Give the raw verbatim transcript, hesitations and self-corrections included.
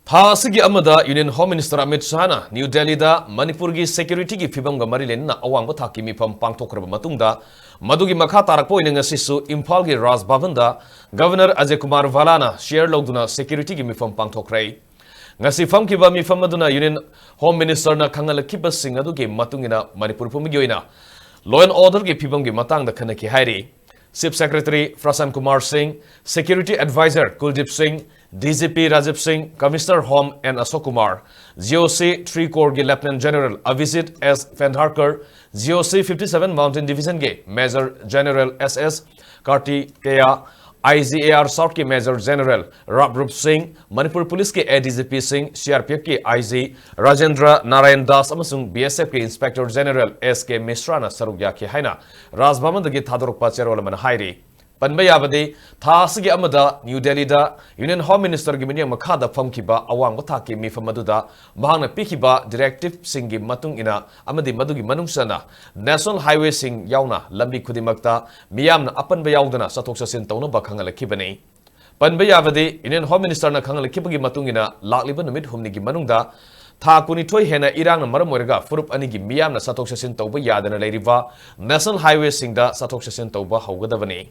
ꯊꯥ ꯑꯁꯤꯒꯤ ꯑꯃꯗ Union Home Minister ꯑꯃꯤꯠ ꯁꯍꯥꯅ ꯅ꯭ꯌꯨ ꯗꯦꯜꯂꯤꯗ ꯃꯅꯤꯄꯨꯔꯒꯤ securityꯒꯤ ꯐꯤꯕꯝꯒ ꯃꯔꯤ ꯂꯩꯅꯅ ꯑꯋꯥꯡꯕ ꯊꯥꯛꯀꯤ ꯃꯤꯐꯝ ꯄꯥꯡꯊꯣꯛꯈ꯭ꯔꯕ ꯃꯇꯨꯡꯗ, ꯃꯗꯨꯒꯤ ꯃꯈꯥ ꯇꯥꯔꯛꯄ ꯑꯣꯏꯅ ꯉꯁꯤꯁꯨ ꯏꯝꯐꯥꯜꯒꯤ ꯔꯥꯖ ꯚꯕꯟꯗ Governor ꯑꯖꯌ ꯀꯨꯃꯥꯔ ꯚꯥꯂꯥꯅ chair ꯂꯧꯗꯨꯅ securityꯒꯤ ꯃꯤꯐꯝ ꯄꯥꯡꯊꯣꯛꯈ꯭ꯔꯦ꯫ ꯉꯁꯤ ꯐꯝꯈꯤꯕ ꯃꯤꯐꯝ ꯑꯗꯨꯅ Union Home Ministerꯅ ꯈꯪꯍꯜꯂꯛꯈꯤꯕꯁꯤꯡ ꯑꯗꯨꯒꯤ ꯃꯇꯨꯡ ꯏꯟꯅ ꯃꯅꯤꯄꯨꯔ ꯄꯨꯝꯕꯒꯤ ꯑꯣꯏꯅ law and orderꯒꯤ ꯐꯤꯕꯝꯒꯤ ꯃꯇꯥꯡꯗ ꯈꯟꯅꯈꯤ ꯍꯥꯏꯔꯤ꯫ Chief Secretary ꯄ꯭ꯔꯁꯥꯟ ꯀꯨꯃꯥꯔ ꯁꯤꯡ, Security Advisor ꯀꯨꯜꯗꯤꯞ ꯁꯤꯡ, DGP ꯔꯥꯖꯤꯕ ꯁꯤꯡ, Commissioner Home N ꯑꯁꯣꯛ ꯀꯨꯃꯥꯔ, GOC three Corps ꯒꯤ Lieutenant General Avijit S Pendharkar, GOC fifty seven Mountain Division ꯒꯤ Major General S S Kartikeya, IGAR South ꯀꯤ Major General ꯔꯥꯞꯔꯨꯞ ꯁꯤꯡ, ꯃꯅꯤꯄꯨꯔ ꯄꯨꯂꯤꯁꯀꯤ ADGP ꯁꯤꯡ, CRPF ꯀꯤ IG ꯔꯥꯖꯦꯟꯗ꯭ꯔ ꯅꯥꯔꯥꯌꯟ ꯗꯥꯁ ꯑꯃꯁꯨꯡ BSF ꯀꯤ Inspector General S K ꯃꯤꯁ꯭ꯔꯥꯅ ꯁꯔꯨꯛ ꯌꯥꯈꯤ ꯍꯥꯏꯅ ꯔꯥꯖ ꯚꯕꯟꯗꯒꯤ ꯊꯥꯗꯣꯔꯛꯄ ꯆꯦꯔꯣꯜ ꯑꯃꯅ ꯍꯥꯏꯔꯤ꯫ ꯄꯟꯕ ꯌꯥꯕꯗꯤ, ꯊꯥ ꯑꯁꯤꯒꯤ ꯑꯃꯗ ꯅ꯭ꯌꯨ ꯗꯦꯜꯂꯤꯗ Union Home Ministerꯒꯤ ꯃꯤꯠꯌꯦꯡ ꯃꯈꯥꯗ ꯐꯝꯈꯤꯕ ꯑꯋꯥꯡꯕ ꯊꯥꯛꯀꯤ ꯃꯤꯐꯝ ꯑꯗꯨꯗ ꯃꯍꯥꯛꯅ ꯄꯤꯈꯤꯕ directiveꯁꯤꯡꯒꯤ ꯃꯇꯨꯡ ꯏꯟꯅ ꯑꯃꯗꯤ ꯃꯗꯨꯒꯤ ꯃꯅꯨꯡ ꯆꯟꯅ national highwayꯁꯤꯡ ꯌꯥꯎꯅ ꯂꯝꯕꯤ ꯈꯨꯗꯤꯡꯃꯛꯇ ꯃꯤꯌꯥꯝꯅ ꯑꯄꯟꯕ ꯌꯥꯎꯗꯅ ꯆꯠꯊꯣꯛ ꯆꯠꯁꯤꯟ ꯇꯧꯅꯕ ꯈꯪꯍꯜꯂꯛꯈꯤꯕꯅꯤ꯫ ꯄꯟꯕ ꯌꯥꯕꯗꯤ, Union Home Ministerꯅ ꯈꯪꯍꯜꯂꯛꯈꯤꯕꯒꯤ ꯃꯇꯨꯡ ꯏꯟꯅ ꯂꯥꯛꯂꯤꯕ ꯅꯨꯃꯤꯠ ꯍꯨꯝꯅꯤꯒꯤ ꯃꯅꯨꯡꯗ ꯊꯥ ꯀꯨꯟꯅꯤꯊꯣꯏ ꯍꯦꯟꯅ ꯏꯔꯥꯡꯅ ꯃꯔꯝ ꯑꯣꯏꯔꯒ ꯐꯨꯔꯨꯞ ꯑꯅꯤꯒꯤ ꯃꯤꯌꯥꯝꯅ ꯆꯠꯊꯣꯛ ꯆꯠꯁꯤꯟ ꯇꯧꯕ ꯌꯥꯗꯅ ꯂꯩꯔꯤꯕ national highwayꯁꯤꯡꯗ ꯆꯠꯊꯣꯛ ꯆꯠꯁꯤꯟ ꯇꯧꯕ ꯍꯧꯒꯗꯕꯅꯤ꯫